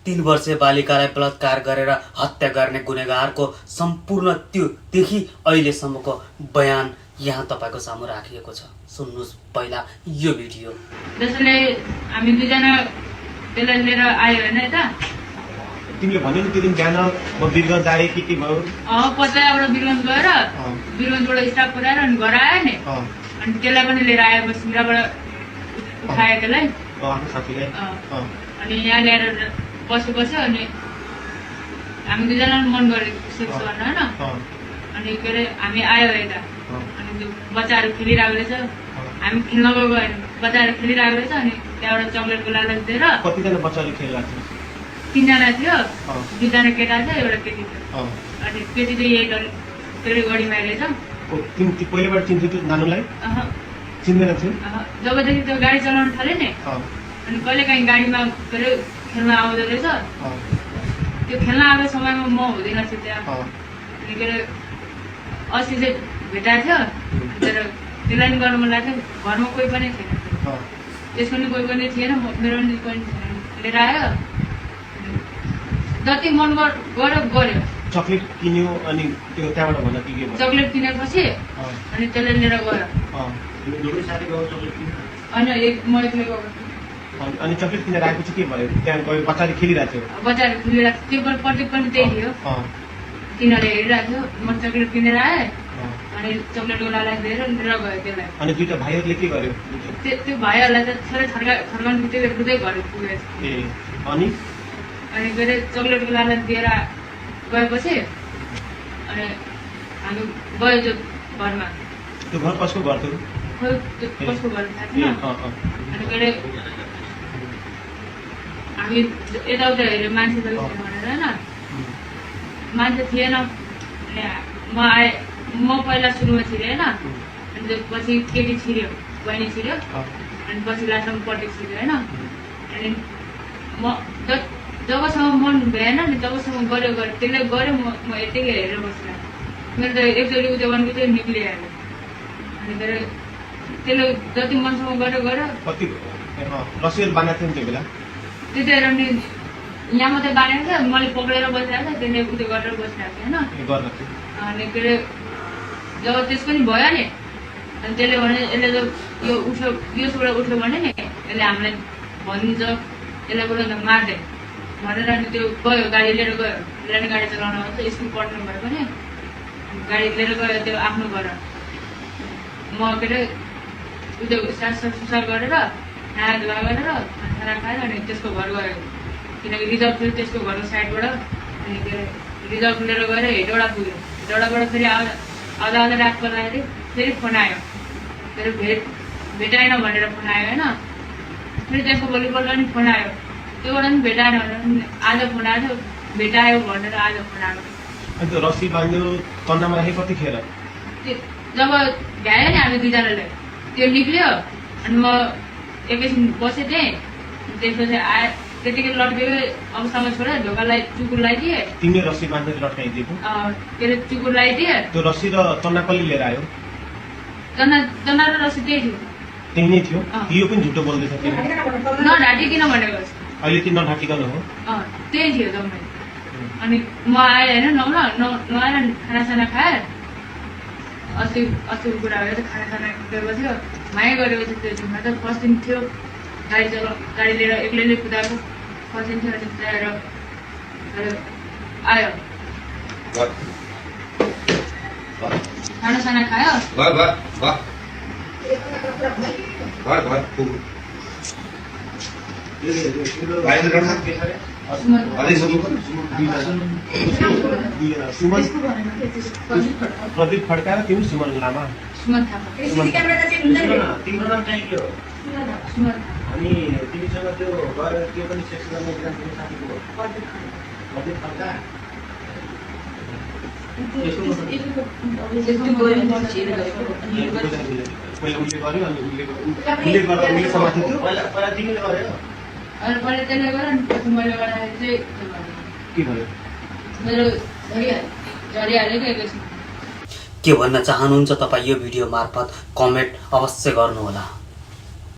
3 वर्षीय बालिकालाई बलात्कार गरेर हत्या गर्ने गुनेगारको सम्पूर्ण त्योदेखि अहिलेसम्मको बयान यहाँ तपाईको सामु राखिएको छ। सुन्नुस् पहिला यो भिडियो। त्यसले हामी दुईजना त्यसलाई लिएर आयो हैन त। तिमीले भन्यो नि त्यो दिन बिहान म बिरगञ्ज आए के भयो? पचाबाट बिरगञ्ज गएर बिरगञ्जबाट स्टाफ पुऱ्याएर अनि घर आयो नि। अनि त्यसलाई पनि लिएर आएपछि मिराबाट उठायो त्यसलाई आफ्नो साथीलाई। अनि यहाँ ल्याएर बस्यो अनि हामी दुईजना मन गरेको सेक्स गर्न हैन। अनि के अरे हामी आयो यता अनि त्यो बच्चाहरू खेलिरहेको रहेछ। हामी खेल्न गएको होइन, बच्चाहरू खेलिरहेको रहेछ। अनि त्यहाँबाट चक्लेटको लालच दिएर कतिजना बच्चाले खेलिरहेको थियो? 3 जना थियो, 2 जना केटा थियो, एउटा केटी थियो। अनि केटी चाहिँ यही त्यसले गढीमा रहेछ। तिमी पहिलेबाट चिन्थ्यौ त्यो नानुलाई? चिन्दैन थियो? जबदेखि त्यो गाडी चलाउन थाल्यो नि अनि कहिलेकाहीँ गाडीमा के अरे खेल्न आउँदो रहेछ। त्यो खेल्न आएको समयमा म हुँदैन थिएँ त्यहाँ। अनि के अरे अस्ति चाहिँ भेटाएको थियो तर त्यसलाई नि गर्नु मन लाग्थ्यो। घरमा कोही पनि थिएन, त्यसको नि कोही पनि थिएन, मेरो नि कोही थिएन। लिएर आयो, जति मन गर्यो। चक्लेट किन्यो अनि त्यो त्यहाँबाट भन्दा के भयो? चक्लेट किनेपछि अनि त्यसले लिएर गयो। होइन म एक्लै गएको। अनि चक्लेट किनेर आएपछि के भयो? त्यहाँ गयो बच्चाले खेलिरहेको थियो। बच्चाहरू खेलिरहेको थियो, त्यो प्रतीक पनि त्यही थियो। तिनीहरूले हेरिरहेको थियो। म चक्लेट किनेर आएँ अनि चक्लेटको लालच दिएर लिएर गयो त्यसलाई। अनि दुईटा भाइहरूले के गर्यो? त्यो भाइहरूलाई त छोरा थर्काउनु बित्तिकै रुँदै घर पुगेछ। अनि के अरे चक्लेटको लालच दिएर गएपछि अनि हामी गयो त्यो घरमा। त्यो घर कसको घर थियो? खोइ त्यो कसको घर थाहा छैन। अनि के अरे हामी यताउता हेऱ्यो, मान्छे त थिएन भनेर होइन, मान्छे थिएन। अनि म आएँ, म पहिला सुरुमा छिरेँ होइन। अनि पछि केटी छिर्यो, बहिनी छिर्यो, अनि पछि लास्टमा पटेक छिर्यो होइन। अनि म जबसम्म मन भएन नि तबसम्म गऱ्यो त्यसले गऱ्यो। म यतिकै हेरेर बसिरहेँ। मेरो त एकचोटि उयो भनेको चाहिँ निक्लिहाल्यो। अनि के अरे त्यसले जति मनसम्म गऱ्यो। कति रसियल बाँधेको थियो नि त्यो बेला? त्यतिखेर नि यहाँ मात्रै बाँधेको थियो, मैले पक्रेर बसिरहेको थिएँ, त्यसले उयो गरेर बसिरहेको थियो होइन। अनि के अरे जब त्यस पनि भयो नि अनि त्यसले भने यसले त यो उठ्यो, योबाट उठ्यो भने नि यसले हामीलाई भनिदिन्छ, यसलाई बोलाउँछ मार्दै भनेर। अनि त्यो गयो, गाडी लिएर गयो। लिएर गाडी चलाउन आउँछ, स्कुल पढ्नु भयो पनि गाडी लिएर गयो त्यो आफ्नो घर। म के अरे त्यो सुसार गरेर नहा धुवा गरेर खाना खाएर अनि त्यसको घर गयो। किनकि रिजर्भ थियो त्यसको घरको साइडबाट। अनि के अरे रिजर्भ लिएर गएर हेटौँडा पुग्यो। हेटौँडाबाट फेरि आउँदा रात पर्दाखेरि फेरि फोन आयो। फेरि भेटाएन भनेर फोन आयो होइन। फेरि त्यसको भोलिपल्ट पनि फोन आयो, त्योबाट पनि भेटाएन भनेर आज फोन आएको थियो, भेटायो भनेर आज फोन आएको। अनि त्यो रस्सी बाँध्यो तन्दामा राखेँ कतिखेर? जब भ्यायो नि हामी दुईजनाले त्यो निक्ल्यो। अनि म एकैछिन बसेँ त्यहीँ। त्यसपछि आए त्यतिकै लट्केकै अवस्थामा छोडेर ढोकालाई चुकुर लगाइदिएँ। तिमीले रस्सी बाँधेर लट्काइदिएको? के अरे चुकुर लगाइदिएँ। त्यो रस्सी र तन्ना कसले लिएर आयो? तना र रस्सी त्यही थियो। त्यही नै थियो? यो पनि झुटो बोल्दैछ तिमी? नढाँटिकन भनेको अहिले त्यो नढाँटिकन हो? त्यही थियो जम्मै। अनि म आएँ होइन, नआएर खानासाना खाएँ। अस्तिको कुरा भयो, खानासाना गरेपछि माया गरेपछि त्यो दिनमा त फर्स्ट दिन थियो। गाडी लिएर एक्लैले कुदाएको फर्स्ट दिन थियो। अनि त्यहाँबाट आयो, खानासाना खायो। प्रदीप खड्का र तिमी सुमन लामा। तिम्रो नाम चाहिँ के हो? अनि तिमीसँग त्यो गएर त्यो पनि सेक्स गर्ने एकजना साथीको हो? प्रदीप खड्का। पहिला उसले गर्यो अनि उसले समाथि थियो। पहिला तिमीले गर्यो? अनि पहिला त्यसले गर्यो अनि पछि मैले गर्दाखेरि चाहिँ के भयो? मेरो झरिहालेको एकैछिन। के भन्न चाहनुहुन्छ तपाईँ यो भिडियो मार्फत कमेन्ट अवश्य गर्नुहोला।